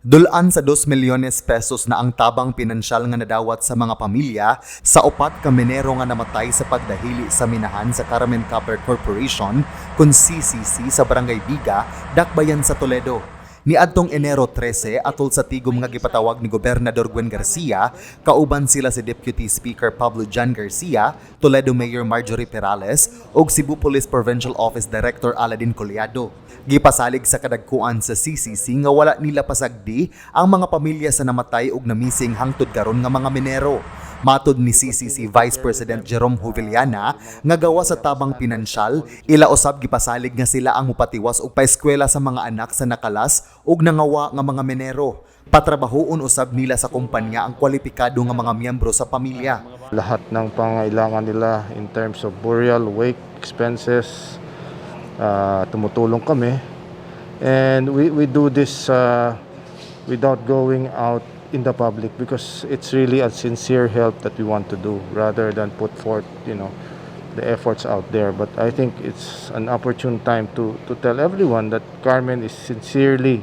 Dul-an sa 2 milyones pesos na ang tabang pinansyal nga nadawat sa mga pamilya sa upat ka minero nga namatay sa pagdahili sa minahan sa Carmen Copper Corporation kun CCC sa Barangay Biga, Dakbayan sa Toledo. Niadtong Enero 13, atol sa tigom nga gipatawag ni Gobernador Gwen Garcia, kauban sila si Deputy Speaker Pablo John Garcia, Toledo Mayor Marjorie Perales ug Cebu Police Provincial Office Director Aladin Collado. Gipasalig sa kadagkuan sa CCC nga wala nila pasagdi ang mga pamilya sa namatay ug namising hangtod karon nga mga minero. Matod ni CCC Vice President Jerome Juvillana nga gawa sa tabang pinansyal, ila usab gipasalig nga sila ang mupatiwas og paeskwela sa mga anak sa nakalas ug nangawa nga mga minero. Patrabahoon usab nila sa kumpanya ang kwalipikado nga mga miyembro sa pamilya. Lahat ng pangailangan nila in terms of burial, wake expenses, tumutulong kami. And we do this without going out in the public because it's really a sincere help that we want to do rather than put forth the efforts out there. But I think it's an opportune time to tell everyone that Carmen is sincerely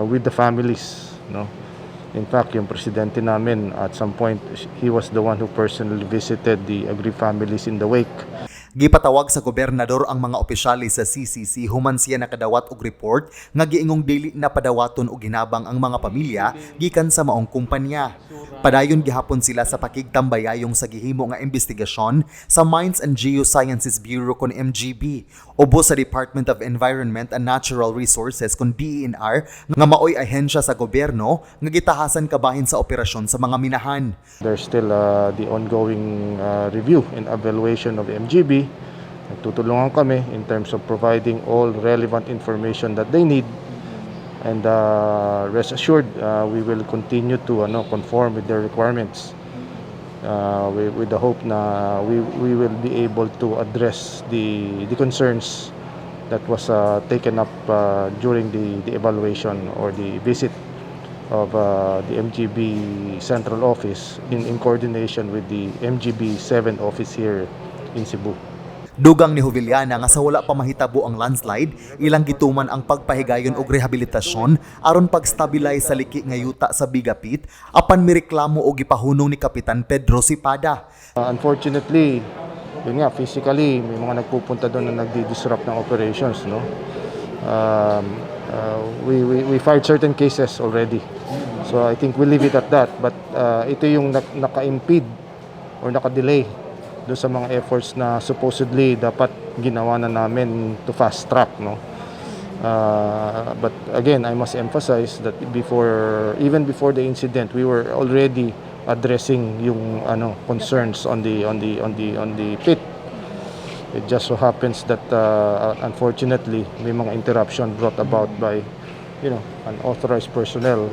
with the families, no? In fact, yung presidente namin, at some point, he was the one who personally visited the aggrieved families in the wake. Gipatawag sa gobernador ang mga opisyales sa CCC human siya nakadawat og report nga giingong dili na padawaton og hinabang ang mga pamilya gikan sa maong kumpanya. Padayon gihapon sila sa pakigtambayayong sa gihimo nga investigasyon sa Mines and Geosciences Bureau kon MGB ubos sa Department of Environment and Natural Resources kon DENR nga maoy ahensya sa gobyerno nga gitahasan kabahin sa operasyon sa mga minahan. There's still the ongoing review and evaluation of MGB. Nagtutulungan kami in terms of providing all relevant information that they need. And rest assured, we will continue to conform with their requirements with the hope na we will be able to address the concerns that was taken up during the evaluation or the visit of the MGB Central Office in coordination with the MGB 7 office here in Cebu. Dugang ni Juvillana nga sa wala pa mahitabo ang landslide, ilang gituman ang pagpahigayon og rehabilitasyon aron pag-stabilize sa liki nga yuta sa Biga Pit apan mireklamo og gipahunong ni Kapitan Pedro Sipada. Unfortunately, yun nga, physically, may mga nagpupunta doon na nagdi-disrupt ng operations, no? We fired certain cases already. So I think we leave it at that. But ito yung naka-impede or naka-delay doon sa mga efforts na supposedly dapat ginawa na namin to fast track, no? But again, I must emphasize that before even before the incident, we were already addressing yung concerns on the pit. It just so happens that unfortunately may mga interruption brought about by unauthorized personnel.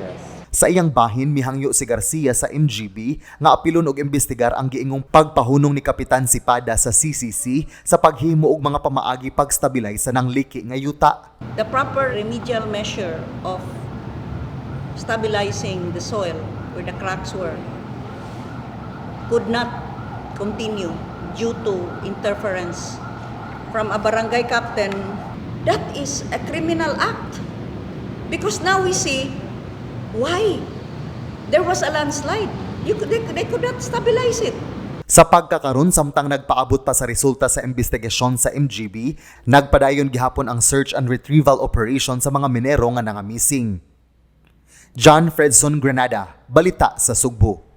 Sa iyang bahin, mihangyo si Garcia sa MGB nga apilon og imbestigar ang giingong pagpahunong ni Kapitan Sipada sa CCC sa paghimo og mga pamaagi pag-stabilize sa nangliki nga yuta. The proper remedial measure of stabilizing the soil where the cracks were could not continue due to interference from a barangay captain. That is a criminal act. Because now we see why there was a landslide. They could not stabilize it. Sa pagkakaron, samtang nagpaabot pa sa resulta sa investigasyon sa MGB, nagpadayon gihapon ang search and retrieval operation sa mga minero nga nangamising. John Fredson Granada, Balita sa Sugbo.